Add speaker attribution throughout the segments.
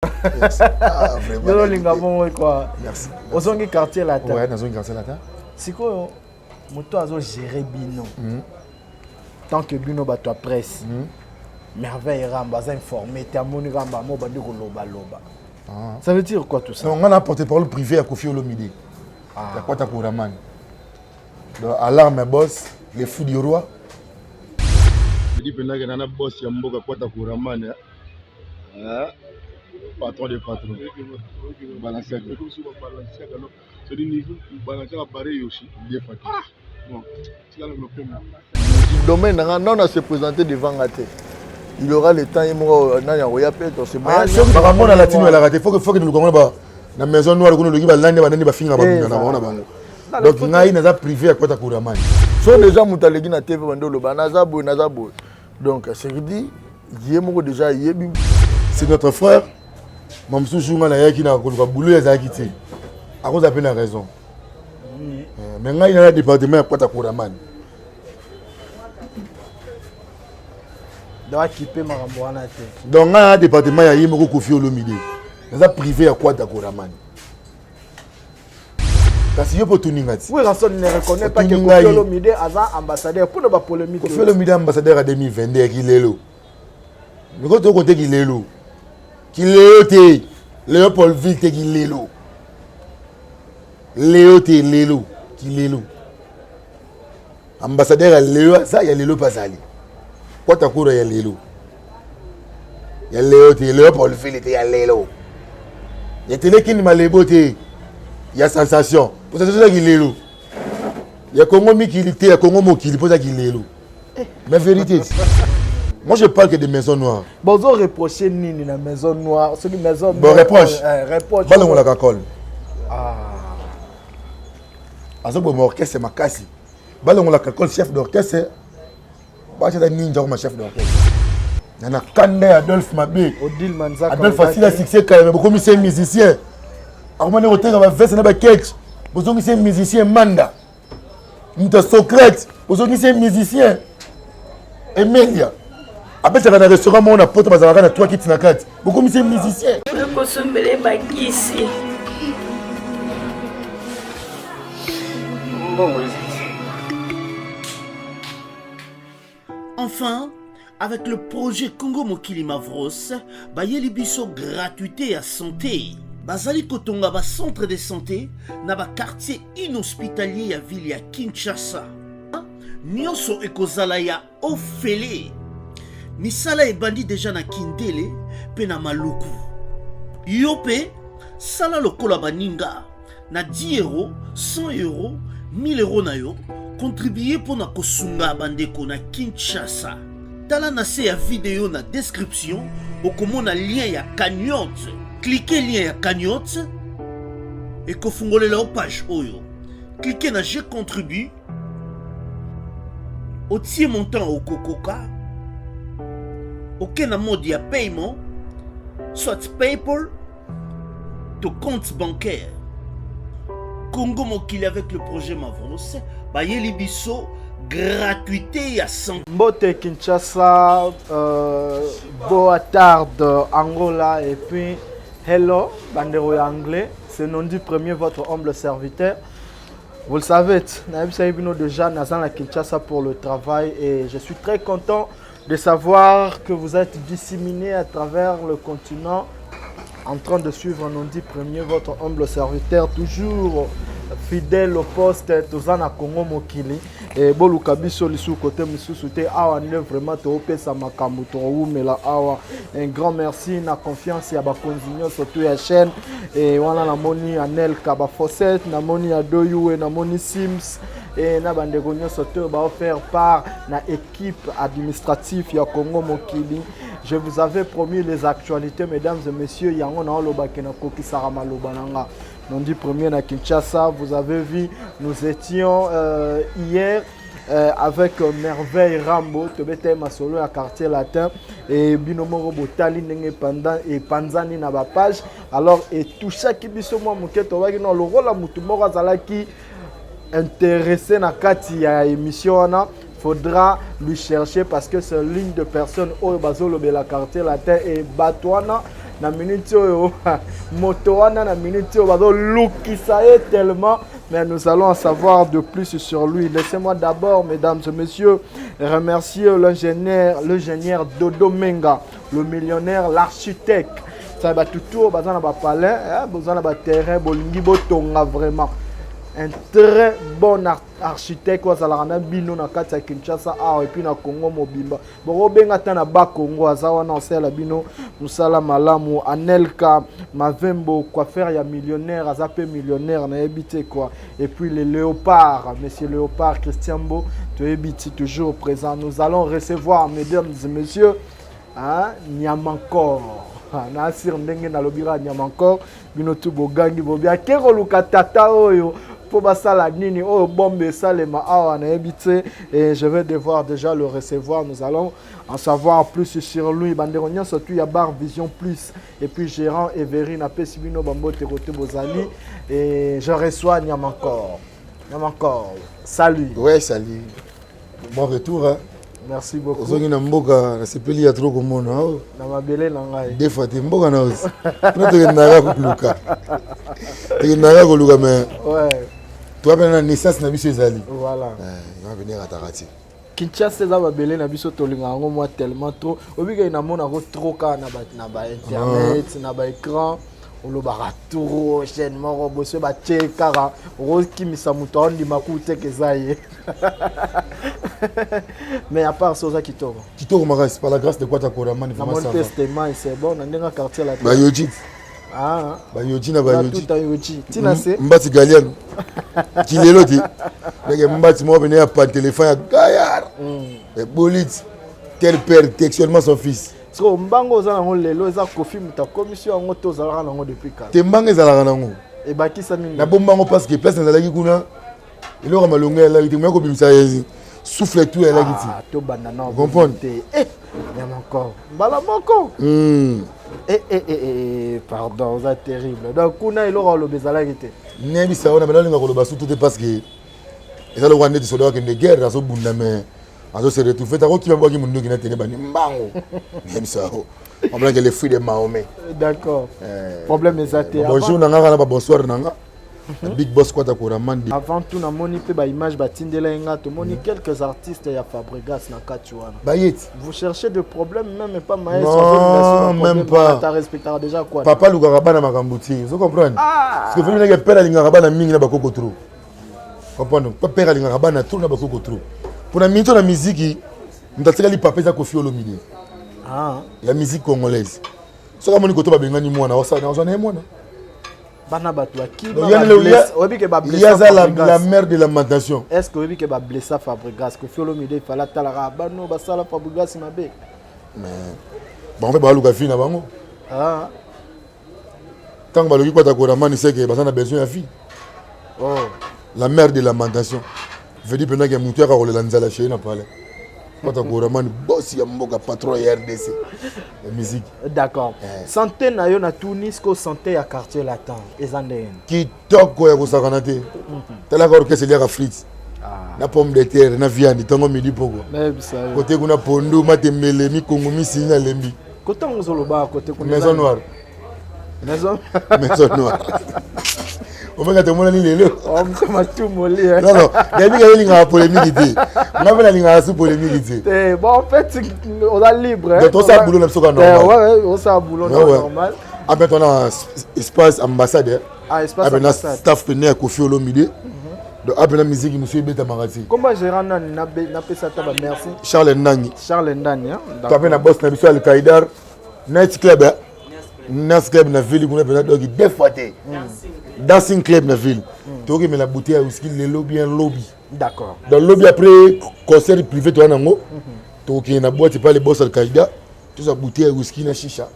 Speaker 1: Ah,
Speaker 2: Yo olinga bongo quoi.
Speaker 1: Merci.
Speaker 2: Ozongi quartier latin.
Speaker 1: Ouais, nazongi quartier latin.
Speaker 2: Sikoyo moto azo gérer bino. Tant que bino bato ya presse. Merveille Ramba aza informé te amoni Ramba mo bandi koloba loba.
Speaker 1: Ah.
Speaker 2: Ça veut dire quoi tout ça?
Speaker 1: Non, nga na porte-parole privé ya Koffi Olomide.
Speaker 2: Ah.
Speaker 1: Ya Kwata Kouraman. Donc alarme boss, les fous du roi.
Speaker 3: Edi mpenza ke nana boss ya mboka Kwata Kouraman. Hein? Patron de patron. Balenciaga.
Speaker 4: C'est du niveau Balenciaga pareil aussi.
Speaker 3: Bien fait.
Speaker 4: Ah bon, tika na lopema.
Speaker 5: Domaine na nga non se présenter devant nga te. Il aura le temps ye moko nani akoya mpe to se
Speaker 1: Ah, makambo na latino elaka te faut que lukango ba na maison noire kuna oloki balandi banani bafinga babunda na bango na bango donc ngai naza privé ya kota kuramani
Speaker 5: so déjà moto aleki na tv bande oloba naza boye naza boye donc c'est dit ye moko déjà ayebi.
Speaker 1: C'est notre frère ma mosusu ngai nayaki na koluka boulot ezalaki te akozala mpe na raison mais ngai nana département ya kota kuramani.
Speaker 2: Donc akipe makambo wana te.
Speaker 1: Donc ngai na département ya ye moko Koffi Olomide naza privé ya kwata koramani kasi yo mpo otuninga ti.
Speaker 2: Oui, Ranson ne reconnaît pas que Koffi Olomide aza ambassadeur pour ba polémique.
Speaker 1: Koffi Olomide ambassadeur ya 2022 ya kilelo miko toko te kilelo kilelo te Léopoldville te kilelo leo te lelo kilelo ambassadeur ya lelo aza ya lelo mpe azali kwata kura ya lelo ya leo te Léopoldville te ya lelo ya telekini malebo te ya sensation po sensation ezaki lelo ya Congo mikili te ya Congo mokili po ezaki lelo mais vérité moi je parle que de maison noire.
Speaker 2: Bozo reprocher nini na maison noire soki maison
Speaker 1: bon reproche
Speaker 2: reproche
Speaker 1: balongolaka kole
Speaker 2: ah.
Speaker 1: Azoboma orchestre makasi balongolaka kole chef d'orchestre batiata ninja koma chef d'orchestre na na kanda ya Adolphe Mabe.
Speaker 2: Odile Manzaka
Speaker 1: Adolphe asila succès kala bokomisi ye musicien akomani koteka baveste na baketch bozongisi ye musicien manda moto ya Socrate bozongisi ye musicien Emelia abetaka na restaurant moko na poto bazalaka na 3 kiti na kati bokomisi ye musicien.
Speaker 6: Kosombele bakisi mbongo.
Speaker 7: Enfin, avec le projet Congo Mokili Mavros, bayeli biso gratuité ya santé. Bazali kotonga ba centre de santé na ba quartier inhospitalier ya ville ya Kinshasa. Nyonso ekozala ya ofele. Misala ebandi deja na Kindele pe na Maluku. Yo pe sala lokola baninga na 10 euros, 100 euros, 1000 euros na yo, contribuer mpo na kosunga bandeko na Kinshasa. Tala na se ya video na description okomona lien ya cagnotte. Cliquez lien ya cagnotte ekofungolela yo page oyo. Cliquez na je contribue, otie montant okokoka, oke na mode ya paiement, soit PayPal to compte bancaire. Congo Mokili avec le projet Mavros bayeli biso gratuité ya santé.
Speaker 2: Mbote Kinshasa, Boa Tarde, Angola et puis hello bandero ya anglais, c'est Nondi Premier, votre humble serviteur. Vous le savez, nayebisaki bino déjà naza na Kinshasa pour le travail et je suis très content de savoir que vous êtes disséminés à travers le continent en train de suivre Nondi Premier, votre humble serviteur, toujours fidèle au poste, toza na Congo Mokili. Et boluka biso lisu côté misusu te awa nde vraiment toopesa makambo towumela awa. Un grand merci na confiance ya bakonzi nyonso tu ya chaîne. Et wana namoni Anelka Bafosset, namoni Adoyue, namoni Sims et na bandeko nyonso te ba faire part na équipe administrative ya Congo Mokili. Je vous avais promis les actualités, mesdames et messieurs. Yango na olobaki na kokisaka maloba na nga. Nondi Premier na Kinshasa, vous avez vu, nous étions hier avec Merveille Rambo, tobeta masolo ya quartier latin et bino moko botali ndenge pendant et panzani na ba page. Alors et touchaki biso mwa moke tobaki no lokola mutu moko azalaki intéressé na kati ya émission wana, faudra lui chercher parce que c'est l'une de personnes oyo bazolobela quartier latin et bato wana Na minute oyo moto wana na minute oyo bazolukisa ye tellement, mais nous allons en savoir de plus sur lui. Laissez-moi d'abord, mesdames et messieurs, remercier l'ingénieur, l'ingénieur Dodo Menga, le millionnaire, l'architecte. Ça va tout tour, baza na ba palais, hein, baza na ba terrain, bolingi botonga vraiment. Un très bon architecte oyo azalaka na bino na kati ya Kinshasa awa et puis na Congo mobimba. Bokobenga ata na ba Congo aza wana osala bino mosala malamu. Anelka Mavembo, coiffeur ya millionnaire, aza pe millionnaire nayebi te quoi. Et puis le Léopard, monsieur Léopard Christian Mbo, toyebi ti toujours présent. Nous allons recevoir, mesdames et messieurs, hein, Niamankor. Nasir ndenge nalobi kaka Niamankor, bino tu bogangi bobi ake koluka tata oyo mpo basala nini oyo bombe esalema awa nayebi te. Et je vais devoir déjà le recevoir, nous allons en savoir plus sur lui. Bandeko nyonso tu ya Bar Vision Plus et puis gérant Everine, apesi bino bambote kote bozali. Et je reçois Niamankor. Niamankor, salut.
Speaker 1: Ouais, salut. Bon retour, hein.
Speaker 2: Merci beaucoup.
Speaker 1: Ozongi na mboka, nasepeli ya trop komona oh.
Speaker 2: Na mabele na ngai.
Speaker 1: Deux fois te mboka na osi. Kuna tokendaka koluka. Tokendaka koluka mais
Speaker 2: ouais.
Speaker 1: Toi pena na naissance na biso ezali.
Speaker 2: Voilà.
Speaker 1: Eh, va venir ataka ti.
Speaker 2: Kinshasa eza mabele na biso, tolingaka yango mwa tellement trop. Obikaki namonako trop kaka na ba internet, na ba écran. Olobaka trop chaîne moko boso batie kaka okokimisa moto aondima ku te ke eza ye. Mais à part ça oza kitoko.
Speaker 1: Kitoko makasi par la grâce de Kwata Koraman
Speaker 2: vraiment ça. Testament c'est bon na ndenge quartier la.
Speaker 1: Ba yoji.
Speaker 2: Ah.
Speaker 1: Ba yoji na ba yoji.
Speaker 2: Tout yoji. Tina se.
Speaker 1: Mbati Galiano. Kilelo ti. Ndenge mbati moko pene ya pa téléphone ya gaillard. Et bolite tel père textuellement son fils.
Speaker 2: So mbango oza nango lelo eza Kofi moto akomisi yango to ozalaka nango depuis kala?
Speaker 1: Te, mbanga ezalaka nango.
Speaker 2: Ebakisa nini?
Speaker 1: Nabomba yango parce que place nazalaki kuna eloko ya malonga elaki te, moya kobimisa souffle tout elaki ti.
Speaker 2: Ah, tobanda na
Speaker 1: comprendre
Speaker 2: te. Eh, nyama encore mbala moko. Eh, eh, eh, eh, pardon, oza terrible. Donc kuna eloko oloba ezalaki te.
Speaker 1: Nayebisa wana bana olinga koloba surtout te parce que eza lokola neti soda akende guerre azobunda mais azo se retrouver takokima bwaki munduki na tene bani mbango. Nayebisa yo omonake le fruit de Mahomet.
Speaker 2: D'accord. Problème eza te.
Speaker 1: Bonjour na nga kaka na ba bonsoir na nga. Big Boss Kwata Koraman.
Speaker 2: Avant tout namoni mpe baimage batindela ye nga, tomoni quelques artistes ya Fabregas na kati wana.
Speaker 1: Bayeti.
Speaker 2: Vous cherchez de problèmes même pas
Speaker 1: maestro? Non, même pas.
Speaker 2: Ta respectaka déjà quoi?
Speaker 1: Papa alukaka bana makambo te, ozo comprendre?
Speaker 2: Ah!
Speaker 1: Parce que vraiment ndenge père alingaka bana mingi na bakoko trop. Comprendre? Père alingaka bana trop na bakoko trop. Mpona mingi to na miziki moto atikali papa eza Kofi Olomide.
Speaker 2: Ah.
Speaker 1: Ya musique congolaise. Soki amoni koto babengani mwana, azwa na ye mwana.
Speaker 2: Bana bato bakima, ke
Speaker 1: bablessa aza la mère de lamentation.
Speaker 2: Est ce que oyebi ke bablessa Fabregas? Kofi Olomide ifala atalaka bano basala Fabregas mabe.
Speaker 1: Mais bango mpe baluka vie na bango.
Speaker 2: Ah.
Speaker 1: Ntango baloki Kwata Koramani, seke baza na besoin ya vie.
Speaker 2: Oh.
Speaker 1: La mère de lamentation veut dire mpenza ke motu yaka kolela nzala chez na palais. Kwata Koramani, boss ya mboka, patron ya RDC ya musique.
Speaker 2: D'accord. Eh. Santé na yo natuni siko, santé ya Quartier Latin eza ndenge?
Speaker 1: Kitoko ya kosakana te. Talaka orchestre eliaka frite na pomme de terre na viande ntongo, midi, poko. Kote kuna pondu, matembele, mikongo, misili na lembi.
Speaker 2: Kote yango ozoloba kote
Speaker 1: kuna? Maison Noire.
Speaker 2: Maison
Speaker 1: Maison Noire omeka tomonani lelo.
Speaker 2: Matumoli.
Speaker 1: Non, non, nayebi ka elingaka polémique te, nga mpe nalingaka su polémique
Speaker 2: te. Bon, en fait oza libre.
Speaker 1: Donc tosala boulot na biso ka
Speaker 2: normal. Ouais, osala boulot normal.
Speaker 1: Ape tona espace ambassade.
Speaker 2: Ah, espace
Speaker 1: ape na staff pene ya Kofi Olomide. Donc ape na musique mosusu ebetamaka ti.
Speaker 2: Komba gérant nani napesa ata bamerci?
Speaker 1: Charles Ndangi.
Speaker 2: Charles Ndani.
Speaker 1: To ape na boss na biso Alkaidar Night Club, Night Club na ville kuna mpenza, donc deux fois te Dancing Club na ville. Tokemela bouteille ya whisky lelo bien lobi.
Speaker 2: D'accord.
Speaker 1: Donc lobi après concert privé toya nango, tokokende na boîte epa le boss Alkaïda, tozwa bouteille ya whisky na shisha,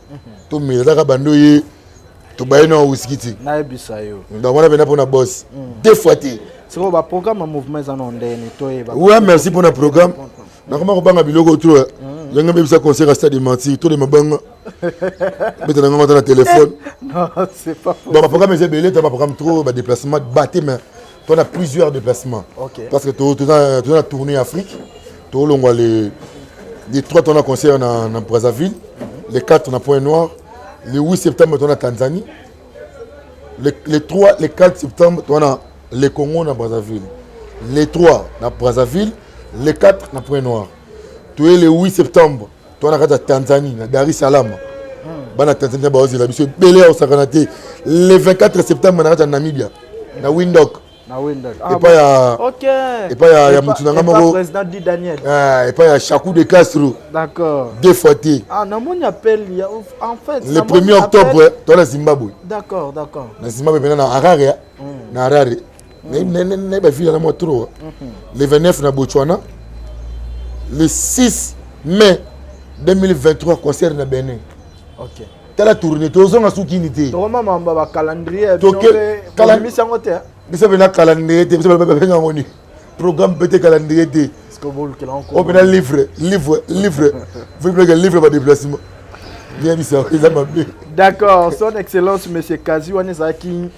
Speaker 1: tomela kaka bando ye tobaye na whisky ti.
Speaker 2: Nayebisa yo.
Speaker 1: Donc wana mpena mpona boss deux fois te.
Speaker 2: Sikoyo baprogramme ya mouvement eza na ndeni toyeba?
Speaker 1: Ouais, merci mpona programme. Nakoma kobanga biloko trop yango bebisa concert ya Stade Martyrs to de mabanga beta na ngango ata na téléphone.
Speaker 2: Non, c'est pas.
Speaker 1: Donc baprogramme eza ebele, to baprogramme trop, badéplacement bate, mais to na plusieurs déplacements. Parce que toza na tournée Afrique, tolongwa les 3 tona concert na Brazzaville, les 4 na Point Noir, Le 8 septembre toza na Tanzanie. Le 3, le 4 septembre toza na le Congo, na Brazzaville. Le 3 na Brazzaville, le 4 na Point Noir. Toye le 8 septembre, toza na kati ya Tanzanie, na Dar es Salaam. Bana Tanzanie baozela biso ebele ya kosakana te. Le 24 septembre na kati ya Namibia, na Windhoek.
Speaker 2: Na Windhoek.
Speaker 1: Epai ya epai ya mutu na nga moko.
Speaker 2: Président Di Daniel.
Speaker 1: Ah, epai ya Chakou de Castro.
Speaker 2: D'accord.
Speaker 1: Deux fois te.
Speaker 2: Ah, namoni appel ya en fait.
Speaker 1: Le 1er octobre, toza na Zimbabwe.
Speaker 2: D'accord, d'accord.
Speaker 1: Na Zimbabwe pena na Harare, na Harare. Na ba ville na mwa trop. Le 29 na Botswana. Le 6 mai 2023 concert na Benin.
Speaker 2: OK.
Speaker 1: Tala tournée tozonga sukini te.
Speaker 2: Tokoma mamba ba calendrier bino yango te.
Speaker 1: Biso pena calendrier te, biso babenga yango nini? Programme pe te, calendrier te. Oyo pena livre, livre, livre. Livre, livre ba déplacement. Bien bisa eza mabe.
Speaker 2: D'accord, son excellence monsieur Kazi wana ezalaki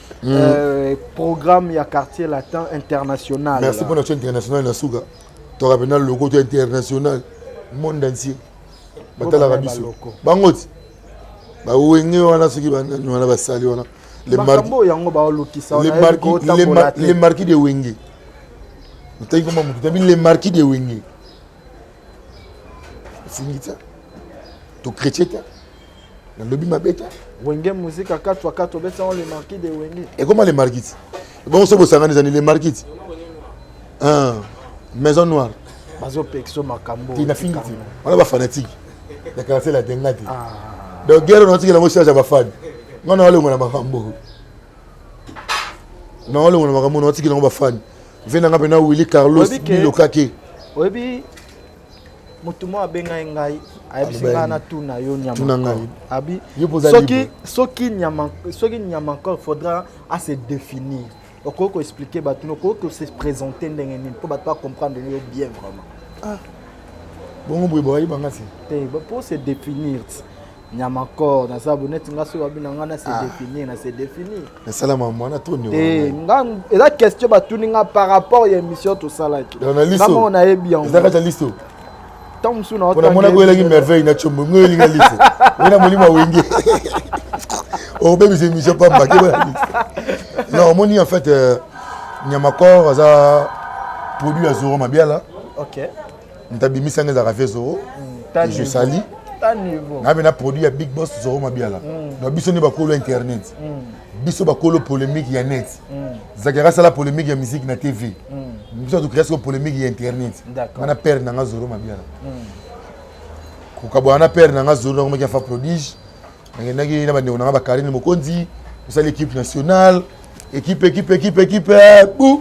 Speaker 2: programme ya Quartier Latin International.
Speaker 1: Merci pour l'action internationale na suka. Toka pena logo to international monde entier. Batalaka biso. Bango ti. Ba wenge wana soki banani wana basali wana.
Speaker 2: Les marquis yango baolukisa
Speaker 1: wana les marquis de Wenge. Otangi koma motu tabi les marquis de Wenge. Fingi ta. To chrétien ta. Nalobi mabe ta.
Speaker 2: Wenge musique 4 x 4 obeti yango les marquis de Wenge.
Speaker 1: Ekoma les marquis ti. Bongo so bosangani ezali les marquis ti. Ah, maison noire.
Speaker 2: Bazopekisa makambo.
Speaker 1: Ti na fingi ti. Wana ba fanatique. Ya quartier la tenga ti. Donc guerre na tikela ngo charge ya bafani. Nga na walongo na makambo. Na walongo na makambo na tikela ngo bafani. Ve na nga pena Willy Carlos Bilokake.
Speaker 2: Oyebi motu moko abengai ngai ayebisi ngai natuna yo nyama abi soki soki nyama soki nyama encore faudra à se définir. Okoki ko expliquer bato, okoki ko se présenter ndenge nini mpo bato ba comprendre yo bien vraiment.
Speaker 1: Ah. Bongo boye boyeba nga te.
Speaker 2: Te, pour se définir nyama corps naza bo neti nga soki babi na nga na se définir, na se définir.
Speaker 1: Nasala mama wana to
Speaker 2: te nga eza question batuni nga par rapport ya émission tosalaki.
Speaker 1: Nga
Speaker 2: moko nayebi yango.
Speaker 1: Eza kati ya listo.
Speaker 2: Ntango mosusu na
Speaker 1: mpona mona koyelaki merveille na combo ngo elinga liso oyena molimo awenge obebisa émission pamba kebona liso. Non, omoni en fait Nyamakor aza produit ya Zoro Mabiala.
Speaker 2: OK.
Speaker 1: Moto abimisi yango ezalaka fe Zoro. Je sali. Na bena produit ya Big Boss Zoro Mabiala. Donc biso nde bakolo internet. Biso bakolo polémique ya net. Zakara sala polémique ya musique na TV. Biso to créer polémique ya internet. Nga na père nanga Zoro Mabiala. Kokabwana na père nanga Zoro nakomaki afa prodige. Nakendaki na bandeko nanga ba Karine Mokonzi, tosali équipe nationale, équipe équipe équipe équipe bu.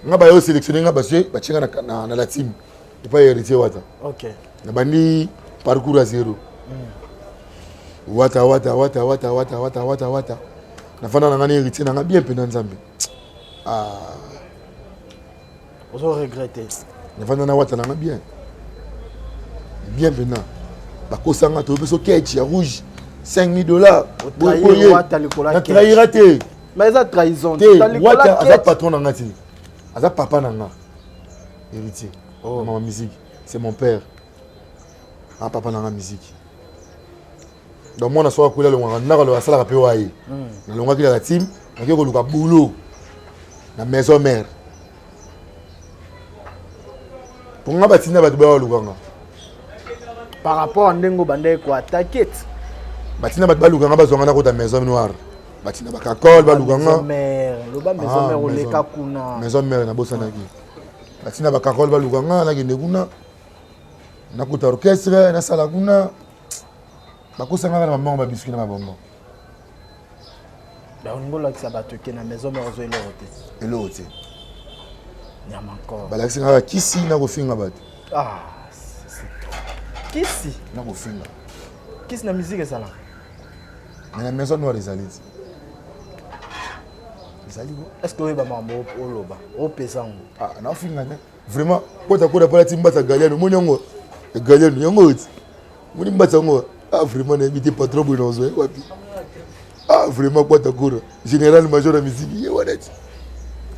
Speaker 1: Nga bayo sélectionner nga basie batie nga na, na la team. Epai ya héritier Wata.
Speaker 2: OK.
Speaker 1: Na bandi parcours à zéro. Wata wata wata wata wata wata wata wata. Nafanda na nga na héritier na nga bien mpe na Nzambe. Ah.
Speaker 2: Ozo regretter.
Speaker 1: Nafanda na Wata na nga bien. Bien mpe na. Bakosanga to biso ketch ya rouge $5000.
Speaker 2: Otrahir Wata likola
Speaker 1: Na trahira te.
Speaker 2: Mais eza trahison.
Speaker 1: Te, Wata aza patron na nga te. Aza papa na nga. Héritier. Oh. Maman musique, c'est mon père. Ah papa na nga musique. Donc moi na soka kula longaka ndaka lo asalaka pe waye. Na longaki la team, naki koluka boulot na maison mère. Pour nga batinda bato baya balukanga.
Speaker 2: Par rapport à ndenge obandaki ko attaquer.
Speaker 1: Batinda bato balukanga bazwanga na kota maison noire. Batinda bakakol balukanga.
Speaker 2: Maison mère, loba maison mère oleka kuna.
Speaker 1: Maison mère nabosanaki. Batinda bakakol balukanga nakende kuna. Nakuta orchestre nasala kuna. Bakosanga na mamango ba biscuit na mabongo.
Speaker 2: Ba olingo olakisa bato ke na maison mère ozo eloko te.
Speaker 1: Eloko te.
Speaker 2: Nyama encore.
Speaker 1: Balakisi nga kisi na kofinga bato.
Speaker 2: Ah, c'est trop. Kisi
Speaker 1: na kofinga.
Speaker 2: Kisi na musique ezalaka.
Speaker 1: Mais na maison noire ezali ti. Ezali ko.
Speaker 2: Est-ce que oyeba makambo oloba? Opesa yango.
Speaker 1: Ah, na finga ne. Vraiment, kota kota pala ti mbata Galiano, moni yango. Galiano yango ti. Moni mbata yango. Ah vraiment nayebi te patron boye nazwa ye wapi. Ah vraiment kwata kura. Général major ya musique ye wana ti.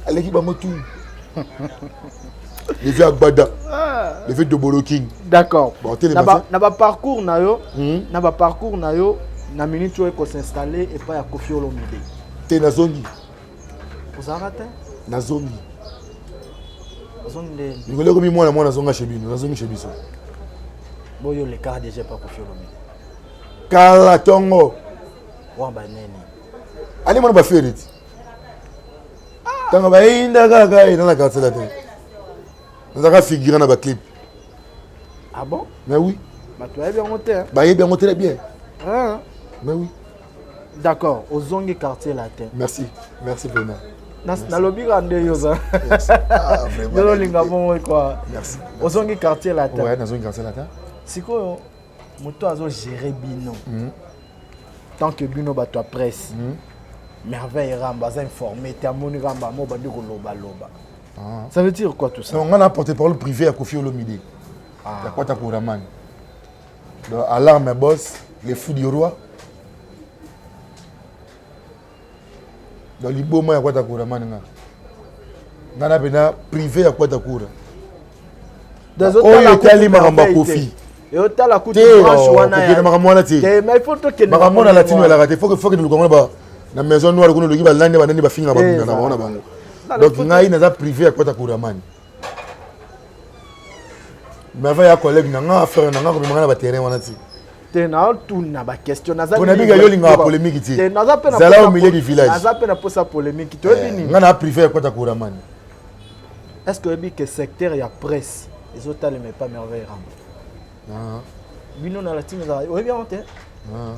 Speaker 1: Aleki bango tout. Le vieux Agbada. Le vieux Dobolo King.
Speaker 2: D'accord.
Speaker 1: Bon, télé
Speaker 2: Na ba parcours na yo, na ba parcours na yo, Na minute oyo ekosinstalle epai ya Koffi Olomide.
Speaker 1: Te, nazongi.
Speaker 2: Ozalaka te?
Speaker 1: Nazongi.
Speaker 2: Ozongi nde?
Speaker 1: Mikolo ekomi mwana mwana azonga chez bino, nazongi chez biso.
Speaker 2: Boyo olekaka déjà epai Koffi Olomide.
Speaker 1: Kala tongo.
Speaker 2: Wana banene.
Speaker 1: Ali mwana bafere ti. Ntango bayinda kaka ye na quartier latin. Nazalaka figurant na baclip.
Speaker 2: Ah bon?
Speaker 1: Mais oui.
Speaker 2: Bato bayebi yango te.
Speaker 1: Bayebi yango très bien.
Speaker 2: Ah.
Speaker 1: Mais oui.
Speaker 2: D'accord, ozongi quartier latin.
Speaker 1: Merci, merci vraiment.
Speaker 2: Nalobi kaka nde yo oza. Yo olinga bongo quoi.
Speaker 1: Merci.
Speaker 2: Ozongi quartier latin.
Speaker 1: Ouais, nazongi quartier latin.
Speaker 2: Sikoyo moto azo gérer bino. Tant que bino bato ya presse. Merveille Ramba aza informé te, amoni Ramba mo bandi koloba loba.
Speaker 1: Ah.
Speaker 2: Ça veut dire quoi tout ça?
Speaker 1: Non, on a porte-parole privé à Koffi Olomide.
Speaker 2: Ah.
Speaker 1: Ya Kwata Kouraman. Donc, alarme boss, les fous du roi. Donc, liboma ya Kwata Kouraman nga. Nga na pena privé ya Kwata Koura. Oyo etali makambo ya Koffi.
Speaker 2: Otala kutu
Speaker 1: Te,
Speaker 2: branche
Speaker 1: oh,
Speaker 2: wana
Speaker 1: kokende makambo wana te.
Speaker 2: Te, mais il faut tokende
Speaker 1: makambo na latino
Speaker 2: wana.
Speaker 1: elaka te, faut kende luka ngo na maison noire kuna oloki balandi banani bafinga babunda na bango na bango. Donc ngai naza privé ya Kwata Kouramani. Mais avant ya collègue na nga, frère na nga, komema nga na baterrain wana ti.
Speaker 2: Te, naotuna baquestion.
Speaker 1: Mpo na biga yo olingaka polémique te.
Speaker 2: Naza mpe na
Speaker 1: Zala
Speaker 2: posa
Speaker 1: au milieu du village.
Speaker 2: Naza mpe na posa polémique te, oyebi nini?
Speaker 1: Nga na privé ya Kwata Kouramani.
Speaker 2: Est ce que oyebi ke secteur ya presse ezotalema epa Merveille Ramba?
Speaker 1: Ah.
Speaker 2: Bino na latine ezala, oyebi yango te?
Speaker 1: Ah.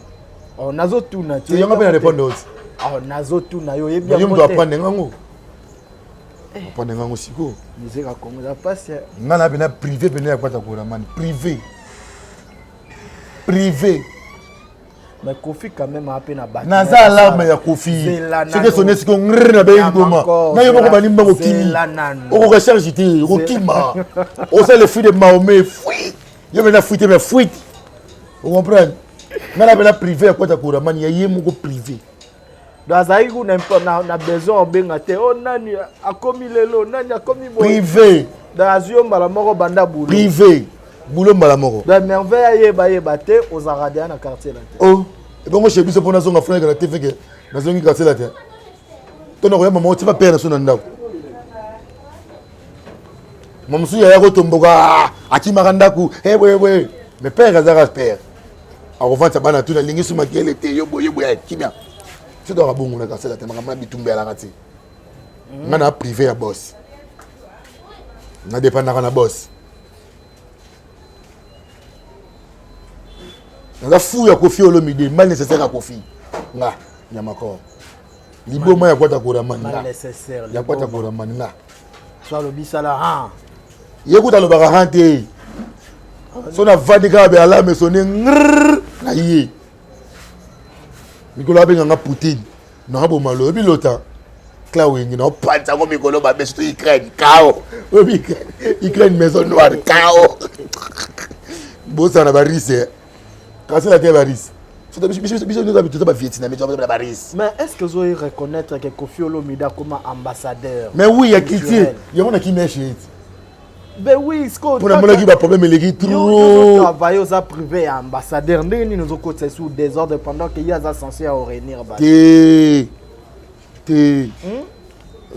Speaker 2: Oh, nazotuna
Speaker 1: te. Yango mpe na répondre oti.
Speaker 2: Oh, nazotuna yo, oyebi
Speaker 1: yo
Speaker 2: yango
Speaker 1: moto
Speaker 2: te?
Speaker 1: aprendre ngango, aprendre ngango sikoyo.
Speaker 2: Musique ya Congo eza pasi.
Speaker 1: Nga na pena privé pena ya Kwata Kouramani, privé privé.
Speaker 2: Mais Koffi quand même ape na bato.
Speaker 1: Naza alarme ya Koffi.
Speaker 2: Zela
Speaker 1: Soki
Speaker 2: nano.
Speaker 1: esone sikoyo ngrr na bengi goma
Speaker 2: Encore,
Speaker 1: na yo moko
Speaker 2: zela-
Speaker 1: balimba kokimi.
Speaker 2: zela nano.
Speaker 1: Okoka charge te, okokima, osala le fruit de Mahomet, fuite yo mena fuite, mais fuite, ocomprendre. Nga na pena privé ya Kwata Kouramani, ya ye moko privé.
Speaker 2: Donc azalaki kuna na besoin obenga te, o nani akomi lelo, nani akomi boye.
Speaker 1: Privé.
Speaker 2: Donc azwi yo mbala moko banda boulot.
Speaker 1: Privé boulot mbala moko.
Speaker 2: Donc Merveille ayeba yeba te, ozalaka deya na quartier la te.
Speaker 1: Oh, ebongo chez biso mpo nazonga frère na te feke nazongi quartier la te to na koyamba moko ti bapere na so na ndako ma mosusu yaya kotomboka, ah, akimaka ndako boye boye, mais père azaka père akovandisa bana tu nalingi so makele te, yo boye boye, kimia so toka bongo na quartier la te. Makambo na bitumba elaka te. Nga na privé ya boss, na dépendaka na boss. Naza fou ya Koffi Olomide, mal nécessaire ya Koffi. Nga nyamakor liboma ya Kwata Kouramani.
Speaker 2: Mal
Speaker 1: Nga
Speaker 2: nécessaire.
Speaker 1: ya Kwata
Speaker 2: liboma.
Speaker 1: Kouramani nga.
Speaker 2: So alobi sala han.
Speaker 1: Ye kuta alobaka han te, so navandi kaka be alarme esone ngrrr na ye. Mikolo abenganga Poutine nakaboma lo oyebi lota cla wenge naopanza yango mikolo mabe, surtout Ukraine kao oyebi Ukraine maison noire kao bosana na barise kasi la te barise. Biso biso toza bavietnamais, toza na barise.
Speaker 2: Mais est ce que ozoyi reconnaître que Koffi Olomide akoma ambassadeur
Speaker 1: Mais oui, ya culture.
Speaker 2: culturel?
Speaker 1: Yango na kimia chez ete.
Speaker 2: Ben oui, sikoyo
Speaker 1: mpo namonaki baproblème eleki trop.
Speaker 2: Travaille, oza privé ya ambassadeur, ndenge nini ozokotisa sous désordre pendant que ye aza censé ya oréunir bato?
Speaker 1: Te te,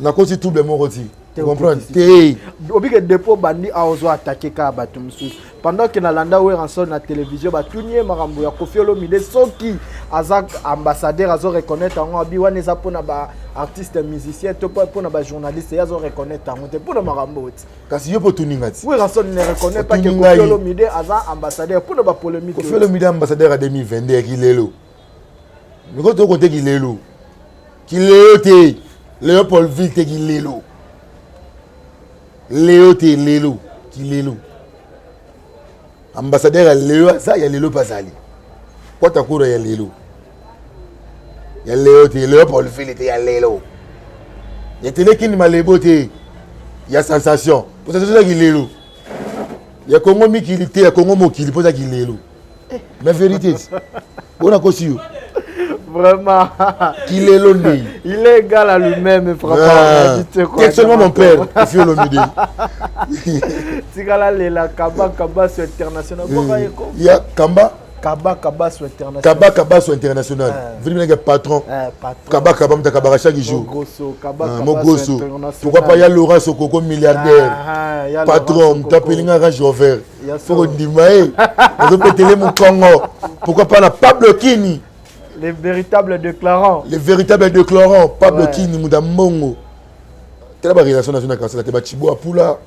Speaker 1: nakoti trouble moko ti.
Speaker 2: Te,
Speaker 1: comprendre
Speaker 2: okotisi.
Speaker 1: Te.
Speaker 2: Obike dépôt bandi awa ozo attaquer kaka bato mosusu pendant ke nalanda Werrason na télévision, batuni ye makambo ya Koffi Olomide, soki aza ambassadeur, azo reconnaître yango. Abi wana eza mpona baartiste musicien to mpona bajournaliste, ye azo reconnaître yango te mpona makambo oti.
Speaker 1: Kasi yo mpo otuninga ti.
Speaker 2: Werrason ne reconnaît pas que
Speaker 1: Otuni
Speaker 2: Koffi
Speaker 1: ngai.
Speaker 2: Olomide aza ambassadeur mpona bapolémique.
Speaker 1: Koffi Olomide ambassadeur ya 2022 ya kilelo, miko tokote kilelo, kilelo te, Léopoldville te, kilelo leo te, lelo kilelo. Ambassadeur ya lelo aza ya lelo mpe azali Kwata Kura ya lelo, ya leo te, Léopoldville te, ya lelo ya telekini malebo te, ya sensation po sensation eza kilelo ya Kongo mikili te, ya Kongo mokili mpo eza kilelo. Mais vérité ti bona kosi yo.
Speaker 2: Vraiment.
Speaker 1: Kilelo nde.
Speaker 2: Il est égal à lui-même, franchement.
Speaker 1: Ah, textuellement mon père Koffi Olomide.
Speaker 2: Tikala lela kamba kamba sur international boka ye ko.
Speaker 1: Ya kamba.
Speaker 2: Kaba Kabaso international.
Speaker 1: Kaba Kabaso international. Eh. Vini minake patron.
Speaker 2: Eh, patron.
Speaker 1: Kaba Kaba mutakabaka chaque jour.
Speaker 2: Mogoso, Kaba
Speaker 1: ah,
Speaker 2: Kabaso
Speaker 1: Mogoso.
Speaker 2: international.
Speaker 1: Pourquoi pas ya Laurent Sokoko milliardaire.
Speaker 2: Ah, ah, ya
Speaker 1: patron,
Speaker 2: Laurent
Speaker 1: mutapelinga Range Rover.
Speaker 2: Ya
Speaker 1: Faut kondima ye. Ozopetele mukongo. Pourquoi pas na Pablo Kini.
Speaker 2: Les véritables déclarants.
Speaker 1: Les véritables déclarants. Pablo
Speaker 2: Ouais.
Speaker 1: Kini muta mbongo. Tala ba relation nazo na kansala te ba Chibo Apula.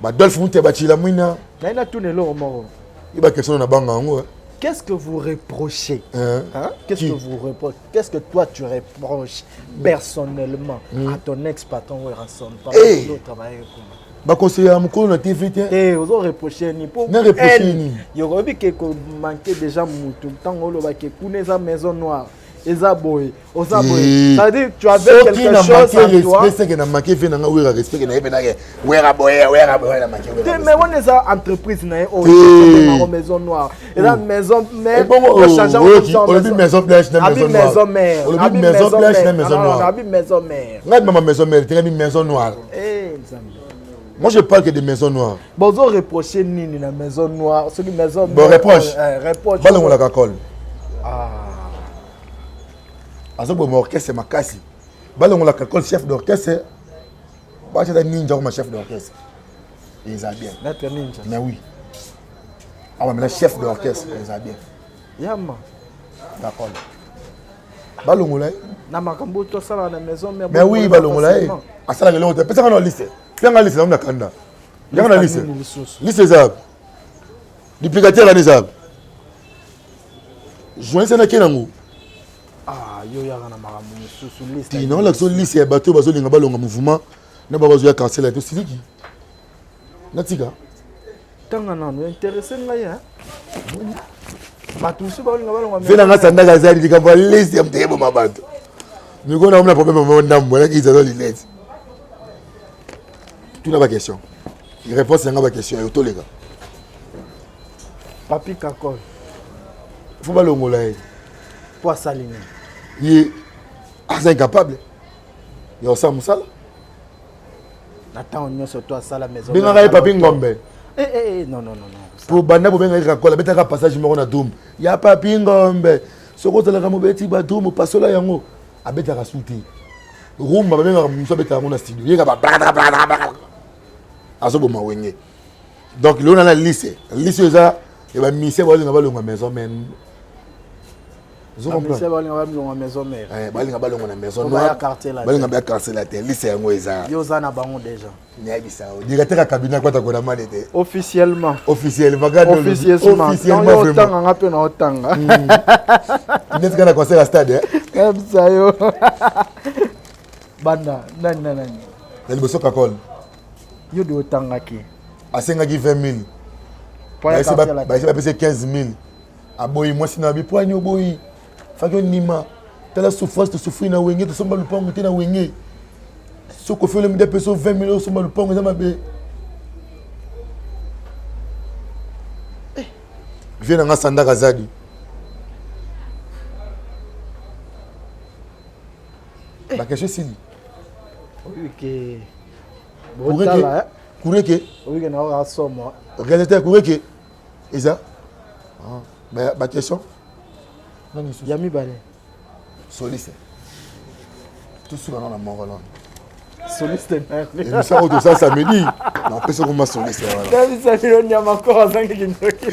Speaker 1: Ba Dolph Mute ba Chila Mwina.
Speaker 2: Naye natuna eloko moko.
Speaker 1: Ye ba question na banga yango.
Speaker 2: Qu'est-ce que vous reprochez
Speaker 1: Hein?
Speaker 2: Hein? Qu'est-ce
Speaker 1: Qui
Speaker 2: que vous reprochez Qu'est-ce que toi tu reproches personnellement à ton ex-patron Werrason Par
Speaker 1: Hey!
Speaker 2: travailler comment
Speaker 1: Ba conseiller ya mokolo na TV te.
Speaker 2: te ozo reproche nini mpo
Speaker 1: Na reproche nini?
Speaker 2: yokoyebi ke komanke déjà mutu ntango olobaki kuna eza maison noire eza boye oza boye ça veut dire tu avais
Speaker 1: soki
Speaker 2: quelque
Speaker 1: na
Speaker 2: chose
Speaker 1: manke
Speaker 2: en toi
Speaker 1: respect seke na manke vie nanga wera respect ke nayebi nake wera boye wera boye na manke
Speaker 2: te mais wana eza entreprise na ye
Speaker 1: Te.
Speaker 2: oyo maison noire eza maison mère
Speaker 1: Ebongo,
Speaker 2: ochange yango
Speaker 1: oyoki,
Speaker 2: comme ça,
Speaker 1: olobi maison blanche na
Speaker 2: Abi
Speaker 1: maison noire.
Speaker 2: maison mère
Speaker 1: Olobi
Speaker 2: Abi
Speaker 1: maison blanche na
Speaker 2: mère.
Speaker 1: maison
Speaker 2: Non, non, non,
Speaker 1: noire.
Speaker 2: abi maison mère
Speaker 1: ngai mama maison mère te ngai maison noire
Speaker 2: Eh, Nzambe.
Speaker 1: moi je parle que de maison noire
Speaker 2: bozo reproche nini na maison noire soki maison
Speaker 1: bon
Speaker 2: mère,
Speaker 1: reproche
Speaker 2: eh, reproche
Speaker 1: balongolaka kole
Speaker 2: ah
Speaker 1: azoboma orchestre makasi balongolaka kole chef d'orchestre batiata ninja koma chef d'orchestre eza bien
Speaker 2: maître ninja
Speaker 1: mais oui awa mena chef d'orchestre eza bien
Speaker 2: yama
Speaker 1: d'accord balongola ye
Speaker 2: na makambo oyo tosalaka na maison mère
Speaker 1: mais oui balongola ye asalaka eloko te pesaka na liste pianga liste nango na kanda yanga na liste
Speaker 2: lisusu
Speaker 1: liste eza duplicateur wana eza journaliste anake nango
Speaker 2: ah yo yaka na makambo mosusu liste
Speaker 1: ti nango lakisa liste ya bato oyo bazolinga balonga mouvement na ba bazoya kansela te osiliki natika
Speaker 2: ntanga nano interesse ngai hein? bato mosusu baolinga balonga
Speaker 1: ve nanga sandaka azali likambo ya liste ya moto eyeboma bato mikolo naomona problème mo ndambo alaki aza linete tuna baquestion réponse yanga baquestion yo toleka
Speaker 2: papi kakol
Speaker 1: fo balongola ye
Speaker 2: po asali nini
Speaker 1: ye aza incapable ya kosala mosala
Speaker 2: na ntango nyonso to asala maison
Speaker 1: bengaka ye papi ngombe
Speaker 2: Eh, eh, eh, non non non non
Speaker 1: po banda bobengaki kakola abetaka passage moko na drum ya papi ngombe soki ozalaka mobeti badrum opasola yango abetaka su te rumba babengaka mosu abetaka yango na studio yeka ba azoboma wenge donc lelo na lise lise oyo eza ya bamisie balinga balonga maison mais ozo comprendre
Speaker 2: balinga balonga maison mère
Speaker 1: Eh, balinga balonga na maison
Speaker 2: Po baya
Speaker 1: noire
Speaker 2: quartier latin.
Speaker 1: balinga baya quartier latin lise yango eza
Speaker 2: yo oza na bango déjà
Speaker 1: nayebisa yo directeur ya cabinet akwata konamane te
Speaker 2: officiellement
Speaker 1: officiellement kaka nde olobi.
Speaker 2: officieusement
Speaker 1: officiellement
Speaker 2: yo
Speaker 1: vraiment
Speaker 2: otanga nga mpe na otanga
Speaker 1: neti kaka na concert ya stade eh?
Speaker 2: yebisa yo banda nani na nani
Speaker 1: na liboso kakol
Speaker 2: yo de otangaki
Speaker 1: asengaki 20 000
Speaker 2: Po ya quartier latin.
Speaker 1: bayesi bapesi 15 000 aboyi mwasi na bi poani oboyi faki onima tala souffrance tosouffrir na wenge tosomba lupango te na wenge soki ofi olemi apesi 20 000 osomba lupango eza mabe vie na nga sandaka zadi bakestion esili
Speaker 2: oyike botala
Speaker 1: kureke
Speaker 2: oyike na oyo asomo
Speaker 1: réalisateur kureke eza baquestion nani lisusu
Speaker 2: ya mibale
Speaker 1: soliste tosuka nano na moko nano
Speaker 2: soliste nani
Speaker 1: émission oyo tosala samedi napesa koma soliste wana
Speaker 2: nabisa bino nyama koro azangi kindoki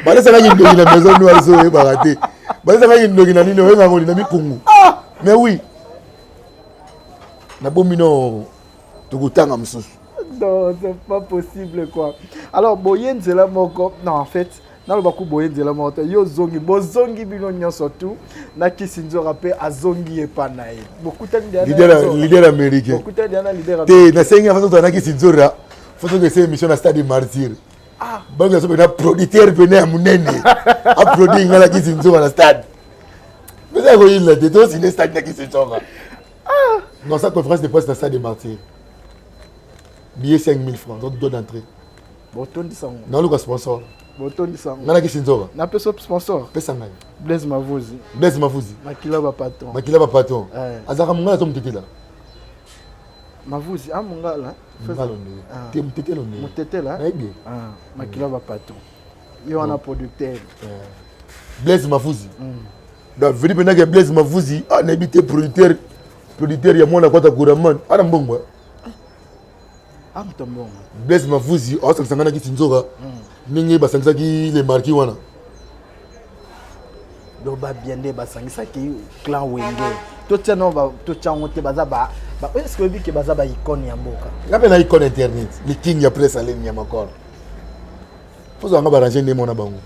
Speaker 1: balesaka kindoki na maison noire so oyebaka te balesaka kindoki na nini oyebaka koli na mikungu mais oui nabomi no tokotanga mosusu
Speaker 2: non c'est pas possible quoi alors boye nzela moko non en fait naloba ku boye nzela moko te yo ozongi bozongi bino nyonso tu na kisi nzora mpe azongi epa na ye bokutani deya na
Speaker 1: leader
Speaker 2: Nzora.
Speaker 1: leader américain
Speaker 2: bokutani deya na leader
Speaker 1: te nasengi façon tozalaki sinzora façon kese émission na stade martyr bango so mpena producteur pene ya monene aproduire nga naki sinzora na stade pesa koyila te tosine stade naki sinzora non sa conférence de presse na stade de martyr billet 5000 francs donc droit d'entrée
Speaker 2: botondisa ngo
Speaker 1: naoluka sponsor
Speaker 2: botondisa ngo
Speaker 1: nga naki sinzora
Speaker 2: napesa sponsor
Speaker 1: pesa ngai
Speaker 2: Blaise Mavuzi
Speaker 1: Blaise Mavuzi
Speaker 2: makila bapatron
Speaker 1: makila bapatron
Speaker 2: Eh.
Speaker 1: azalaka mongala to motetela
Speaker 2: Mavuzi ah mongala.
Speaker 1: Mongala nde. Ah. Te mutetela nde.
Speaker 2: Mutetela.
Speaker 1: Nayebi.
Speaker 2: Ah, makila ba patron. Yo wana producteur.
Speaker 1: Blaise Mavuzi. Donc venu pendant que Blaise Mavuzi ah nayebi te producteur producteur ya mwana kwata Gouraman ana mbongo.
Speaker 2: Ah moto mbongo.
Speaker 1: Blaise Mavuzi awasangisa ngai na kiti nzoka ndenge basangisaki le marquis wana.
Speaker 2: Donc ba bien nde basangisaki clan Wenge. Totia no totia yango te baza ba est ce que oyebi ke baza ba icône ya mboka.
Speaker 1: Nga mpe na icône internet, le king ya presse en ligne ya makoro. Faut nga ba ranger nde mona bango.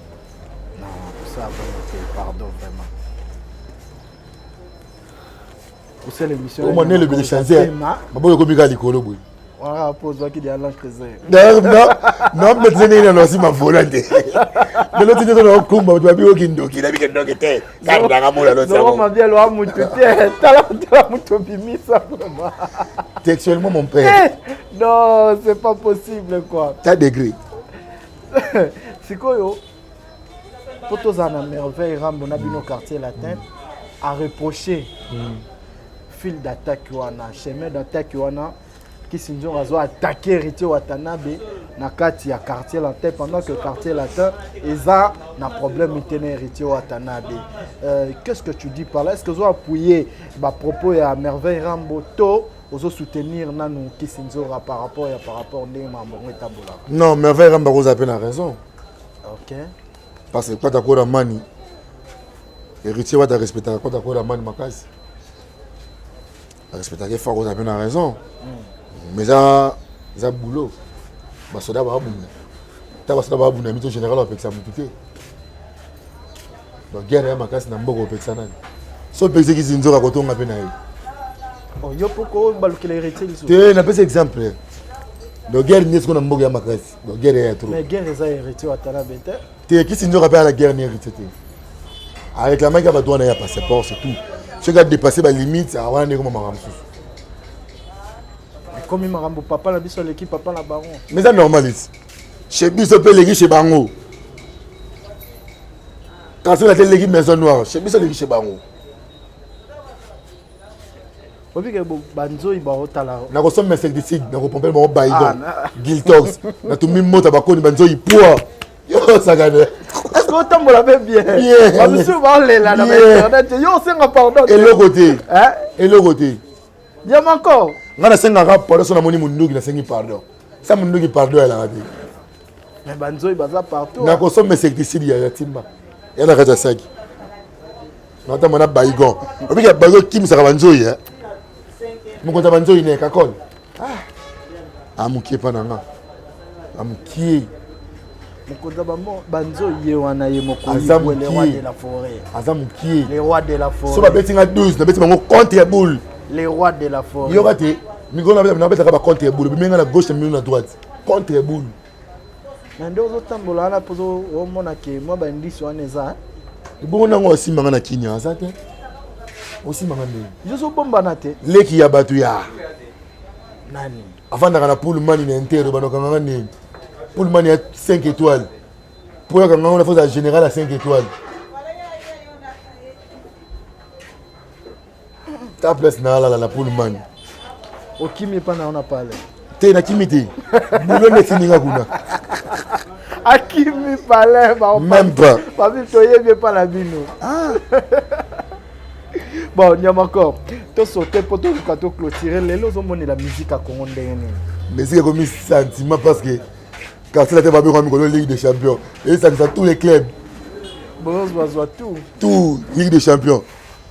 Speaker 2: Non, ça vraiment te pardon vraiment. Osala émission.
Speaker 1: Omona elobeli changer. Maboko ekomi kaka likolo boye.
Speaker 2: Wana po ozwaki de Alain Creuser.
Speaker 1: Non, mais ndenge nini nalosi mavola te. Lelo ti nyonso naokumba bato babi oki ndoki nabi ke ndoki te. Kaka nanga mola losi yango.
Speaker 2: Mabi aloa mutu te. Tala tala mutu obimisa vraiment.
Speaker 1: Textuellement mon père.
Speaker 2: Non, c'est pas possible quoi.
Speaker 1: Ta degré.
Speaker 2: Sikoyo po tozala na merveille Rambo na bino quartier latin a reprocher fil d'attaque wana, chemin d'attaque wana Kisinjong azo attaquer Héritier Watanabe na kati ya quartier latin pendant que quartier latin eza na problème te na Héritier Watanabe. Qu'est-ce que tu dis par là? Est-ce que ozo appuyer ba propos ya Merveille Rambo to ozo soutenir nanu Kisinzora par rapport ya par rapport ndenge makambo yango etambolaka?
Speaker 1: Non, Merveille Rambo akoza pe na raison.
Speaker 2: OK.
Speaker 1: Parce que kwata kora mani Héritier Wata respectaka kwata kora mani makasi. Respectaka ye fort akoza pe na raison. Mais eza eza boulot. Basoda babunda. Ta basoda babunda mito général apekisa mutu te. Donc guerre ya makasi na mboka opekisa nani? So opekisi Kisinzora kotonga pe na ye.
Speaker 2: Oh, yo poko balukela héritier lisusu.
Speaker 1: Te napesi exemple. Donc guerre nde sikoyo na mboka ya makasi. Donc guerre ya trop.
Speaker 2: Mais guerre eza héritier Watanabe te.
Speaker 1: Te Kisinzora pe ala guerre ni héritier te. A réclamaki kaka droit na ye ya passeport c'est tout. Soki a dépassé ba limite wana ndenge koma makambo mosusu.
Speaker 2: Ekomi makambo papa na biso aleki papa na bango.
Speaker 1: Mais eza normal iti. Chez biso pe eleki chez bango. Kasi na te eleki maison noire, chez biso eleki chez bango.
Speaker 2: Obike banzoi baotala.
Speaker 1: Nakosomba insecticide, nakopompele bango baidon, Giltox, natumbi mota bakoni banzoi poa. Yo sakane.
Speaker 2: Est-ce que otambola pe bien?
Speaker 1: Bien.
Speaker 2: Bamisusu baolela na internet. Yo osenga pardon.
Speaker 1: Eloko te. Hein? Eloko te.
Speaker 2: Diam encore.
Speaker 1: Nga nasengaka pardon so namoni munduki nasengi pardon. Sa munduki pardon elaka te.
Speaker 2: Mais banzoi baza partout.
Speaker 1: Nakosomba insecticide ya timba. Ya na kati ya saki. Natamba na baigon. Obiki ya baigon kimisaka banzoi eh. Mokonzi ya banzoi ne kakol. Ah. Amukie pa na nga. Amukie.
Speaker 2: Mokonzi ya banzoi ye wana ye moko le roi de la forêt.
Speaker 1: Aza mukie.
Speaker 2: Le roi de la forêt.
Speaker 1: So babeti nga 12 nabeti bango contre ya boule.
Speaker 2: Le roi de la forêt.
Speaker 1: Yoka te mikolo nabetaka ba contre ya boule. Bimenga na gauche na na droite. Contre ya boule.
Speaker 2: Na nde ozotambola wana mpo omona ke mwa bandisi wana eza.
Speaker 1: Ebongo nango osimbanga na kinya aza te. Osimbanga ndenge.
Speaker 2: Yo ozobombana te.
Speaker 1: Leki ya bato ya.
Speaker 2: Nani?
Speaker 1: Avandaka na Pullman na intero banokanganga nini? Pullman ya 5 étoiles. Po ya kanganga na foza général ya 5 étoiles. Ta place na alala na Pullman.
Speaker 2: Okimi epa na yo na pale.
Speaker 1: Te nakimi te. Boulot nde etindi nga kuna.
Speaker 2: Akimi palais ba
Speaker 1: même pas.
Speaker 2: Babi toyebi epa na bino.
Speaker 1: Ah.
Speaker 2: Bon, Nyamakor, to sauter po to luka to clôturer lelo ozomonela musique ya Congo ndenge nini?
Speaker 1: Musique ekomi sentiment parce que quartier latin babenga mikolo Ligue des Champions. Esangisa tous les clubs.
Speaker 2: Bozozwa tout.
Speaker 1: Tout Ligue des Champions.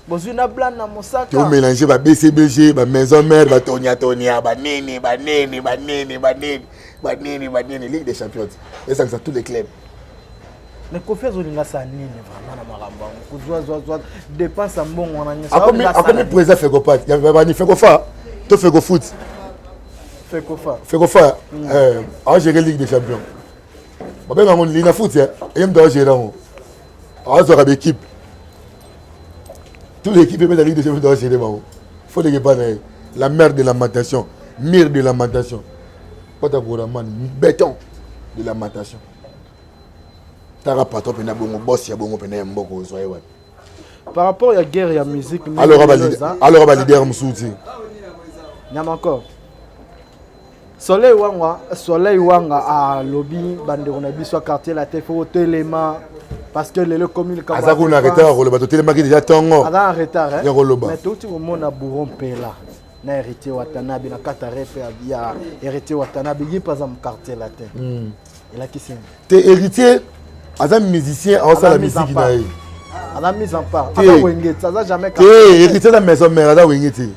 Speaker 2: Bozwi na blan na mosaka.
Speaker 1: To mélanger ba BCBG, ba maison mère, ba tonia tonia, ba nini, ba nini, ba nini, ba nini, ba nini, ba nini, Ligue des Champions. Esangisa tous les clubs.
Speaker 2: Mais Koffi azolinga sa nini vraiment na makambo yango? Kozwa zwa zwa dépense ya mbongo wana nyonso.
Speaker 1: Akomi akomi président Fecopat, ya bani Fecofa to Fecofoot.
Speaker 2: Fecofa.
Speaker 1: Fecofa a géré Ligue des Champions. Babenga ngo Lina Foot ya, ye mutu a géré yango. Azwaka ba équipe. Toute l'équipe est la Ligue des Champions doit gérer bango. Faut les pas la mère de lamentation, mire de lamentation. Pata Goraman, béton de lamentation. Tara patron pena bongo boss ya bongo pena ya mboko ozwa ye wapi?
Speaker 2: Par rapport ya guerre ya musique
Speaker 1: alors ba leader, alors ba leader musuti.
Speaker 2: Nyamakor. Soleil Wanga, Soleil Wanga alobi bandeko na biso ya quartier latin faut telema parce que lelo ekomi
Speaker 1: likambo aza kuna retard koloba totelemaki deja ntongo
Speaker 2: aza en retard
Speaker 1: ya koloba
Speaker 2: mais touti komona bourron mpela na héritier Watanabe na kati ya rep ya héritier Watanabe ye mpe aza quartier latin hmm. elakisi
Speaker 1: te héritier aza musicien aosala misiki na ye
Speaker 2: aza mise en part aza wenge aza jamais
Speaker 1: te héritier aza maison mère aza wenge te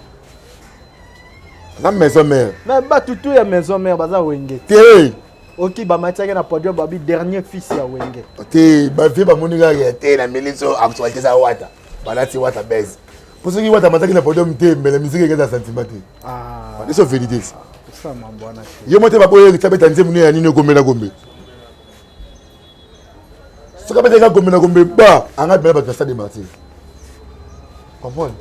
Speaker 1: aza maison mère
Speaker 2: mais bato tout ya maison mère baza wenge
Speaker 1: te
Speaker 2: oki bamatiaki na podium babi dernier fils ya wenge
Speaker 1: te bavie bamoni kaka te na miliso actualité eza wata balati wata base mpo soki wata amataki na podium te mbele misiki ekeza sentiment te ah. eso vérité yo mo te baboye tabeta nzembo nini ya nini okomela gombe soki abetaki gombe na gombe ba anga bela bato na stade de martyr comprendre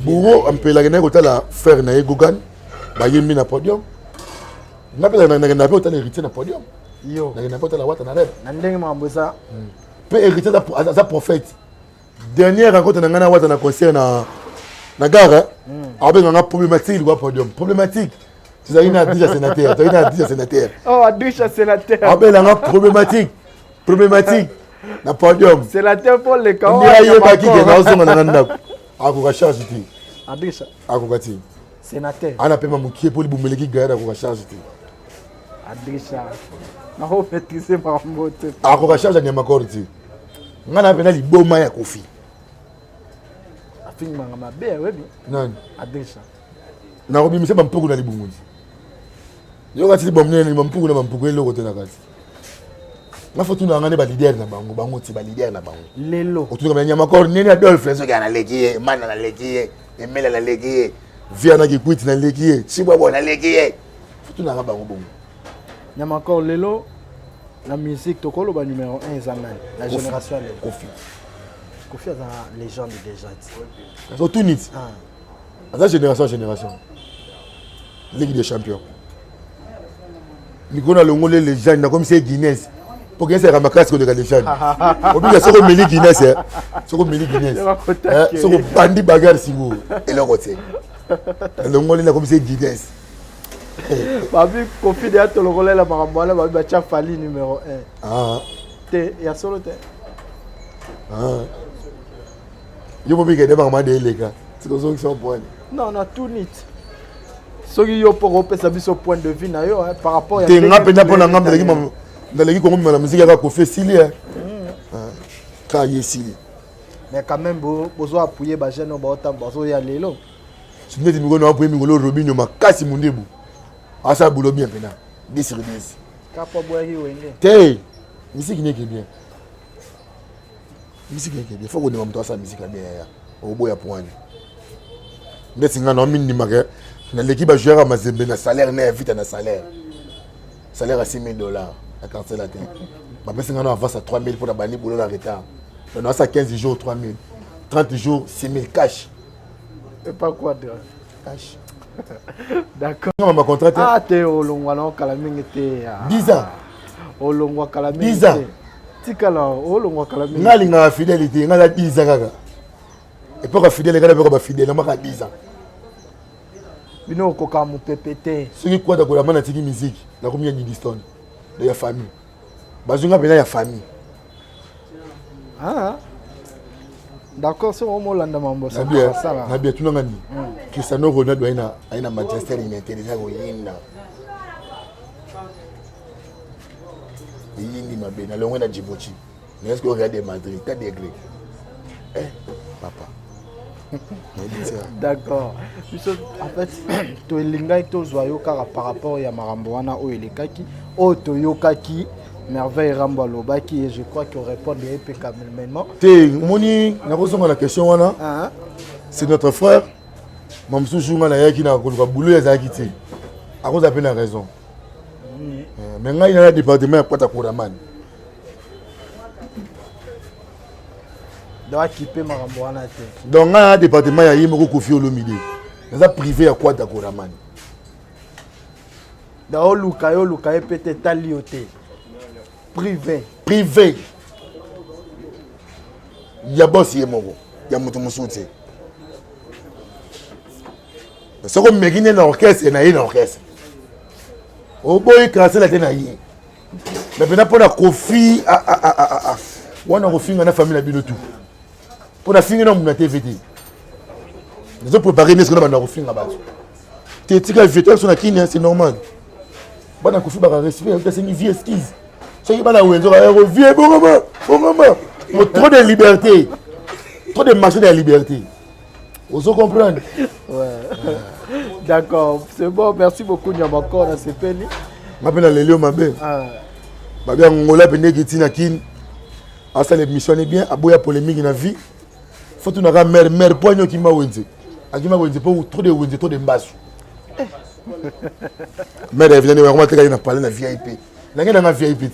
Speaker 1: bouro ampelaki naye kotala frère na ye gogan bayembi na podium nga mpe nakenda mpe kotala héritier na podium
Speaker 2: yo
Speaker 1: nakenda mpe kotala wata na rêve
Speaker 2: na ndenge makambo eza
Speaker 1: mpe héritier aza prophète dernière rencontre na ngai na wata na concert na na gare hmm. abenga nga problématique likwa podium problématique tozalaki na adisha sénateur tozalaki na adisha sénateur
Speaker 2: oh adisha sénateur
Speaker 1: abela nga problématique problématique na podium
Speaker 2: sénateur mpo leka
Speaker 1: nde ayebaki ke naozonga na nga ndako akoka charge te
Speaker 2: adisha
Speaker 1: akoka te
Speaker 2: sénateur
Speaker 1: ana pema mokie mpo libumeleki gayada akoka charge te
Speaker 2: adisha nakomaîtrise makambo te
Speaker 1: akoka charge ya nyamakor te nga na mpena liboma ya kofi
Speaker 2: afingmanga mabe oyebi
Speaker 1: nani
Speaker 2: adrisa
Speaker 1: nakobimisa bampuku na libungunzi yoka tili bamunene bampuku na bampuku eloko te na kati nga fo tuna nga nde balider na bango bango ti balider na bango
Speaker 2: lelo
Speaker 1: otunaka na nyamakor nene adolphe soki naleki ye mana naleki ye emela naleki ye via na kikwiti naleki ye chibwabwa naleki ye fo tunaka bango bongo
Speaker 2: nyamakor lelo na musique tokoloba numéro 1 eza nani na génération ya lelo
Speaker 1: kofi
Speaker 2: kofi aza légende déjà ti
Speaker 1: otuni ti ah. aza génération génération ligue des champions mikolo nalongoli légende nakomisi ye guinness mpo guinness ayaka makasi koleka légende obika soki omeli guinness eh. soki omeli guinness eh, soki obandi bagare sikoyo eloko te nalongoli nakomisi ye guinness
Speaker 2: babi kofi deya tolokolela makambo wana babi batya fali numero 1
Speaker 1: ah.
Speaker 2: te ya solo te
Speaker 1: ah. yo mobika nde makambo ade eleka tikozongisa point
Speaker 2: non natuni ti soki yo mpo kopesa biso point de vue na yo par rapport
Speaker 1: te nga mpenza mpo na nga naleki kongo mema na miziki yaka kofi esili hmm. ah, ka ye esili
Speaker 2: mais quand même bozo appuyer bajeune oyo baotamba bazoya lelo
Speaker 1: neti mikolo na apuye mikolo robinio makasi mundibu asala boulot bien mpena 10 sur 10
Speaker 2: kapo aboyaki wenge
Speaker 1: te misiki neke bien misiki neke bien fo kondima moto asala misiki ya bien yaya oboya poani ndeti ngai naomindimaka naleki bajoueur ya mazembe na salaire na ya vita na salaire salaire ya 6000 dollars na quartier latin bapesi ngai na avance ya 3000 mpo na bandi boulot na retard donc naasa 15 jours 3000 30 jours 6000 cash
Speaker 2: Et pas quoi de
Speaker 1: cash.
Speaker 2: D'accord.
Speaker 1: Non, ma contrat.
Speaker 2: Ah, te olongwa na kala mingi te.
Speaker 1: 10 ans.
Speaker 2: Olongwa kala mingi
Speaker 1: 10 ans.
Speaker 2: Tikala olongwa kala mingi.
Speaker 1: Nga lingaka fidélité, nga la 10 ans kaka. Epoka fidèle nga epoka ba fidèle, maka 10 ans.
Speaker 2: Bino okoka mopepe te.
Speaker 1: Soki kwata kolamba na tiki musique, nakomi ya Didistone, ya famille. Bazwi nga mpenza ya famille.
Speaker 2: Ah. D'accord, soki omolanda mambo
Speaker 1: sala. Na bien tuna ngani. Hmm. Cristiano Ronaldo aina aina Manchester United eza koyinda. Eyindi mabe na longwe na Djibouti. Mais est-ce que Real de Madrid, t'as degré? Eh, papa.
Speaker 2: D'accord. Biso en fait tolingaki tozwa yo kaka par rapport ya makambo wana oyo elekaki oyo toyokaki merveille rambo alobaki et je crois que répondre ye mpe calmement
Speaker 1: te omoni nakozonga na question wana ah. c'est notre frère ma mosusu nga nayaki na koluka boulot ezalaki te akozala mpe na raison mm. eh, mais ngai naya département ya kwata koramani
Speaker 2: donc akipe makambo wana te
Speaker 1: donc ngai naya département ya ye moko kofi olomide naza privé ya kwata koramani
Speaker 2: da oluka yo oluka ye mpe te etali yo te privé
Speaker 1: privé ya bosi ye moko ya moto mosusu te soki omeki nde na orchestre na ye na orchestre. Oboyi quartier latin na ye. Mais mpena mpo na Koffi ah, ah, ah, ah, ah. Wana kofinga na famille na bino tout. Mpo na fingi na muna TV te. Nazo préparer nesi na banda kofinga bato. Te tika vie to na Kenya c'est normal. Bana Koffi baka respect asengi vie excuse. Soki bana wenzo ba yako vie bongama bongama. Trop de liberté. Trop de marché de la liberté. Ozo comprendre?
Speaker 2: Ouais. D'accord, c'est bon, merci beaucoup Nyamakor na sepeli.
Speaker 1: Mabe na lelio mabe. Ah. Babe Angola pende kiti na kin. Asala émission ni bien, aboya polémique na vie. Faut tunaka mère mère po anyo kima wenze. Akima wenze po trop de wenze trop de mbasu. Mère evidemment ne wakoma teka na parler na VIP. Nange nanga VIP.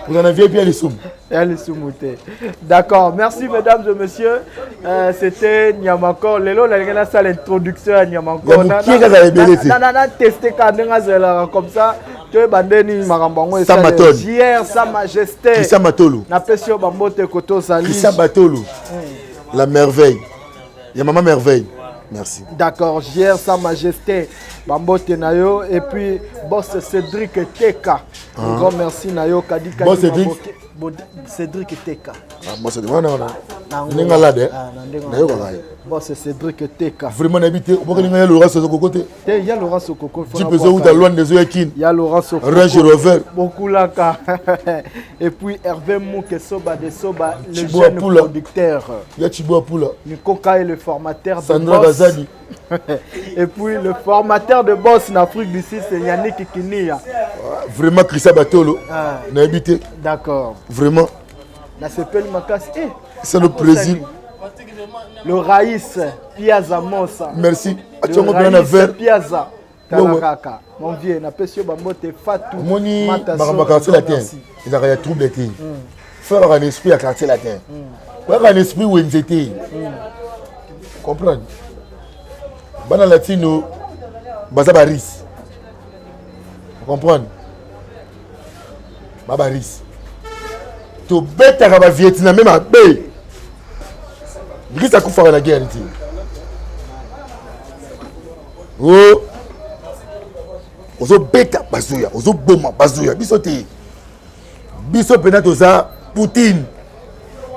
Speaker 1: Vous en avez bien les sous.
Speaker 2: Ya lisumu te. D'accord, merci mesdames et messieurs. Euh, c'était Nyamakor. Lelo la ngena sala introduction ya Nyamakor.
Speaker 1: Na na
Speaker 2: na na tester ka ndenge azela comme ça. To bandeni makambo yango esala. JR sa majesté.
Speaker 1: Christian Matolo.
Speaker 2: Na pesi yo bambote koto sali.
Speaker 1: Christian Batolo. Hmm. La merveille. Ya maman merveille. Merci.
Speaker 2: D'accord, JR sa majesté. Bambote na yo et puis boss Cédric Teka. Un grand merci na yo Kadi Kadi.
Speaker 1: Boss Cédric.
Speaker 2: Cédric Teka.
Speaker 1: Ah, boss Cédric wana wana. Ndenge alade. Ah, nayokaka ye.
Speaker 2: Boss Cédric Teka.
Speaker 1: Vraiment nayebi te obokeli ngai ya Laurent Sokoko te.
Speaker 2: Te ya Laurent Sokoko.
Speaker 1: Jeep ezowuta Luanda ezoya Kin.
Speaker 2: Ya Laurent Sokoko.
Speaker 1: Range Rover.
Speaker 2: Bokulaka. Et puis Hervé Mouke Soba de Soba, le jeune producteur.
Speaker 1: Ya Chiboa Pula.
Speaker 2: Nico Kaye, le formateur de
Speaker 1: Sandra Bazadi.
Speaker 2: Et puis le formateur de boss en Afrique du Sud, c'est Yannick Kinia.
Speaker 1: Ah, vraiment Christian Batolo. Ah. Nayebi
Speaker 2: D'accord.
Speaker 1: Vraiment.
Speaker 2: Na sepeli makasi. Eh,
Speaker 1: c'est le président.
Speaker 2: Le Raïs Piazza Mosa.
Speaker 1: Merci.
Speaker 2: Le Raïs Piazza. Tala kaka. Mon vieux, na pesi yo bambote Fatou.
Speaker 1: Omoni makambo ya quartier latin ezalaka ya trouble te. Frère aka na esprit ya quartier latin. Oyaka na esprit wenze te. Comprendre? Bana latino baza ba riche. Comprendre? Ba ba riche. Tobetaka ba vietnamais mabe. Riche akufaka na guerre te. O ozobeta bazoya, ozoboma bazoya, biso te. Biso mpena toza Poutine.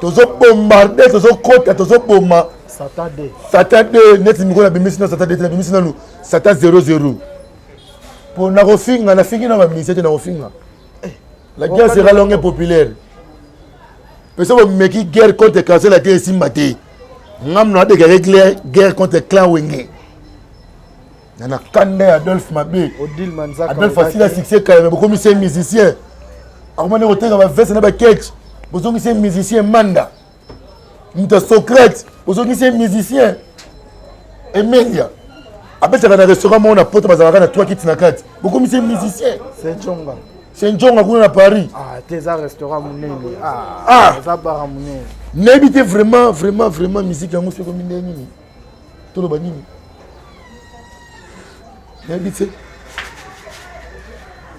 Speaker 1: Tozobombarde, tozokota, tozoboma.
Speaker 2: Satan 2.
Speaker 1: Satan 2 neti mikolo nabimisi na Satan 2 te, nabimisi nanu Satan 00. Po nakofinga, nafingi na bamisia te, nakofinga. La guerre sera longue et populaire. Pesa bomeki guerre contre quartier latin esimba te. Ngam na déclaré guerre contre clan Wenge. Na na kanda ya Adolphe Mabe. Adolphe asila succès kala mais bokomisi ye musicien. Akoma nde koteka ba veste na ba ketch. Bozongisi ye musicien Manda. Moto ya Socrate, bozongisi ye musicien. Emelia abetaka na restaurant moko na poto bazalaka na 3 kiti na kati. Bokomisi ye musicien.
Speaker 2: C'est Djonga.
Speaker 1: C'est Njonga kuna na Paris.
Speaker 2: Ah, te eza restaurant munene. Ah, ah. eza bar munene.
Speaker 1: Nayebi te vraiment vraiment vraiment musique yango soki ekomi ndenge nini. Toloba nini? Nayebi te.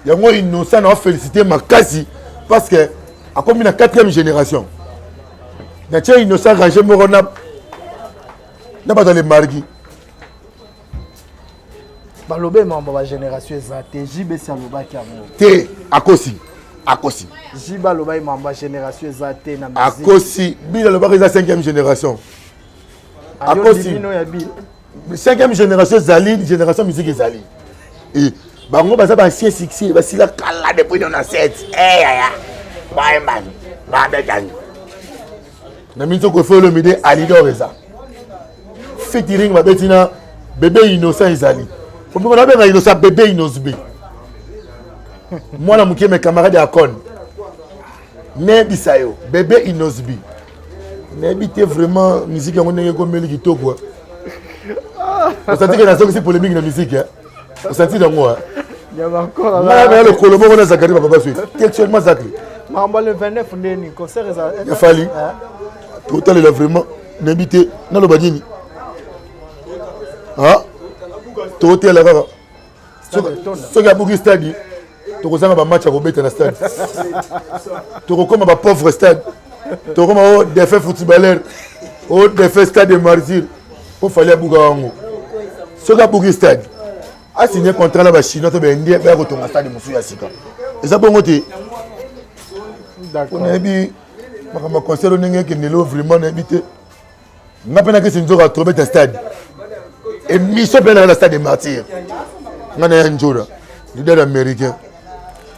Speaker 1: Yango innocent na féliciter makasi parce que akomi na 4e génération. Na tia innocent ranger moko na na bato ya le margi.
Speaker 2: Balobe mambo ba génération eza te JB si alobaki yango.
Speaker 1: Te akosi akosi.
Speaker 2: JB alobaki mambo ya génération eza te na
Speaker 1: musique. Akosi Bill alobaki eza 5e génération. Akosi.
Speaker 2: Ya Bill.
Speaker 1: 5e génération ezali génération musique ezali. Et bango baza ba ancien succès basila kala depuis 97. Eh yaya. Bye man. Babetani. Na minso Koffi Olomide Alidor eza. Featuring babeti na bébé innocent ezali. Omiko na benga innocent bébé innosbe. Mwana moke mes camarades ya Akon. Nayebisa yo bébé innosbe. Nayebi te vraiment musique yango ndenge ekomeli kitoko. Osanti ke nazongisi polémique na musique. Osanti yango. Nga na lokolo moko na Zakari papa baswe. Textuellement Zakari.
Speaker 2: Makambo le 29 ndeni concert eza.
Speaker 1: Ya Fally. Totalela vraiment nayebi te naloba nini. Ah totela kaka. Soki abuki stade tokozanga ba match ya kobeta na stade. Tokokoma ba pauvre stade. Tokokoma o défunt footballeur, o défunt stade de martyr. Po Fally abuka yango. Soki abuki stade. Asigne contrat na bachinois to baindien baya kotonga stade mosusu ya sika. Eza bongo te. Mpo nayebi makambo ya concert oyo ndenge ekendeli oyo vraiment nayebi te. Nga mpe nakesi nzoka trobeta stade. Émission mpe naka na stade de martyr. Nga na ya Njora, leader américain.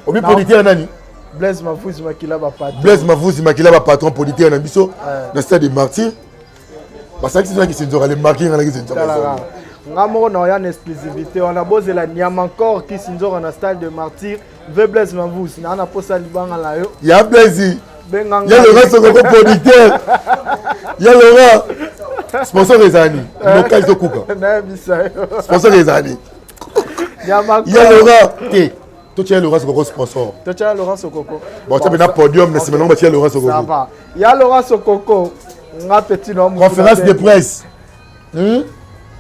Speaker 1: Obi producteur nani?
Speaker 2: Blaise Mavuzi Makila ba patron.
Speaker 1: Blaise Mavuzi Makila ba patron producteur na biso na stade de martyr. Basalaki biso na kisinzoka le marquis nga na kisinzoka.
Speaker 2: Nga moko na oya na exclusivité wana bozela nyama encore kisinzoka na stade de martyr. Ve Blaise Mavuzi na na posa libanga na yo.
Speaker 1: Ya Blaise. Benga nga. Ya Laurent Sokoko producteur. Ya Laurent. Sponsor ezali. Local tokuka.
Speaker 2: Nayebisa yo.
Speaker 1: Sponsor ezali. Ya Laurent te. Totia Laurent Sokoko sponsor.
Speaker 2: Totia Laurent Sokoko.
Speaker 1: Bon, tia na podium na sima nango batia Laurent Sokoko.
Speaker 2: Ça va. Ya Laurent Sokoko nga petit no
Speaker 1: conférence de presse.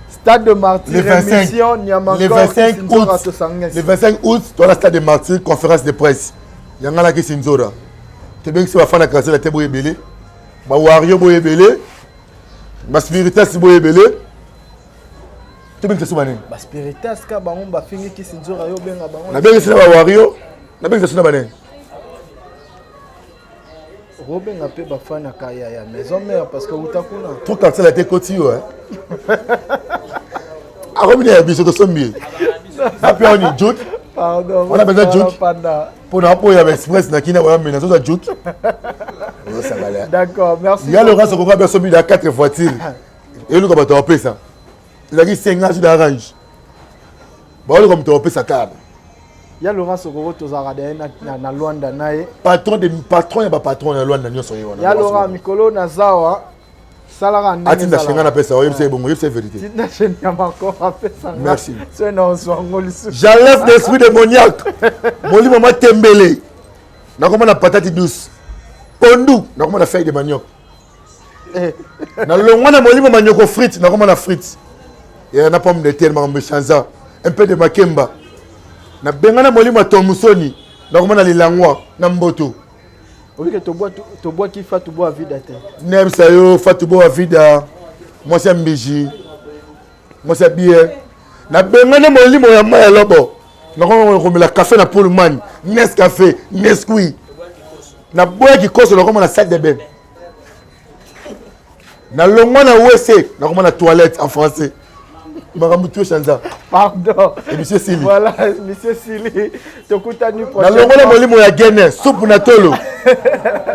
Speaker 2: Stade de Martyrs,
Speaker 1: le 25,
Speaker 2: émission
Speaker 1: le 25 août, le 25 août, toi la stade de Martyrs, conférence de presse. Yanga la kisi nzora. Tebengisi bafana quartier la tebo ebele. Ba wario bo ebele. Ba spiritas bo ebele. Tobengisa so banini?
Speaker 2: Ba spiritas ka bango bafingi kisi nzora yo benga bango.
Speaker 1: Nabengisi na ba wario, nabengisa so na banini?
Speaker 2: Okobenga mpe bafana ya ya maison mère parce que uta kuna.
Speaker 1: Trop quartier la te koti yo hein. Akomi na ya biso tosombi ye. Api awa ni joke.
Speaker 2: Pardon.
Speaker 1: Wana mpenza joke. Mpo na oyo ya express na kina wana mena zoza joke.
Speaker 2: D'accord, merci.
Speaker 1: Ya Laurent Sokoko abe asombi na 4 voitures. Eluka bato bapesa. Ezalaki senga na range. Baoluka moto bapesa kaka.
Speaker 2: Ya Laurent Sokoko tozalaka daye na, na, na Luanda na ye.
Speaker 1: Patron de patron ya ba patron ya Luanda nyonso ye wana.
Speaker 2: Ya Laurent mikolo na zawa salaka ndenge
Speaker 1: atinda shenga na pesa oyebisa ye bongo yebisa vérité.
Speaker 2: Tinda shenga mako apesa nga.
Speaker 1: Merci.
Speaker 2: So na ozwa ngo lisusu.
Speaker 1: J'enlève l'esprit démoniaque. Molimo matembele. Nakoma na patate douce. Pondu nakoma na feuille de manioc. Nalongwa na molimo manioko frite nakoma na frite. Ya na pomme de terre makambo echanza. Un peu de makemba. Nabengana molimo ya tomusoni nakoma na lilangwa na mboto.
Speaker 2: Oyike tobwaki Fatou Boa Vida te.
Speaker 1: Nayebisa yo Fatou Boa Vida mwasi ya mbiji mwasi ya biere. Nabengana molimo ya mai ya lobo nakoma komela café na Pullman, Nescafé, Nesquik. Naboya kikoso nakoma na salle de bain. Nalongwa na WC nakoma na toilette en français. Makambo tu echanza.
Speaker 2: Pardon.
Speaker 1: Et monsieur Sili.
Speaker 2: Voilà, monsieur Sili. Tokutani prochainement.
Speaker 1: Nalongwa na molimo ya Guinée, soupe na tolo.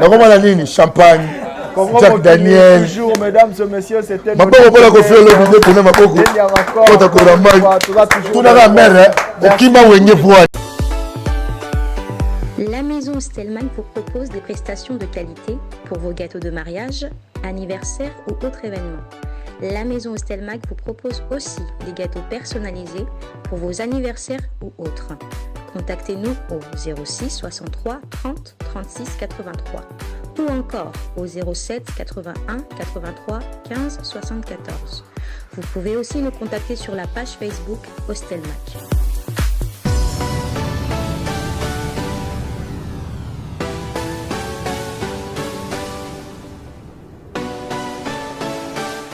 Speaker 1: Nakoma na nini? Champagne.
Speaker 2: Congo
Speaker 1: Jack
Speaker 2: Mokili,
Speaker 1: Daniel.
Speaker 2: Toujours, mesdames et messieurs, c'était
Speaker 1: Maboko mpona Koffi Olomide pena maboko. Kota Koramai. Tunaka mère, okima wenge poa.
Speaker 8: La maison Stellman vous propose des prestations de qualité pour vos gâteaux de mariage, anniversaire ou autres événements. La maison Stelmag vous propose aussi des gâteaux personnalisés pour vos anniversaires ou autres. Contactez-nous au 06 63 30 36 83 ou encore au 07 81 83 15 74. Vous pouvez aussi nous contacter sur la page Facebook Hostelmac.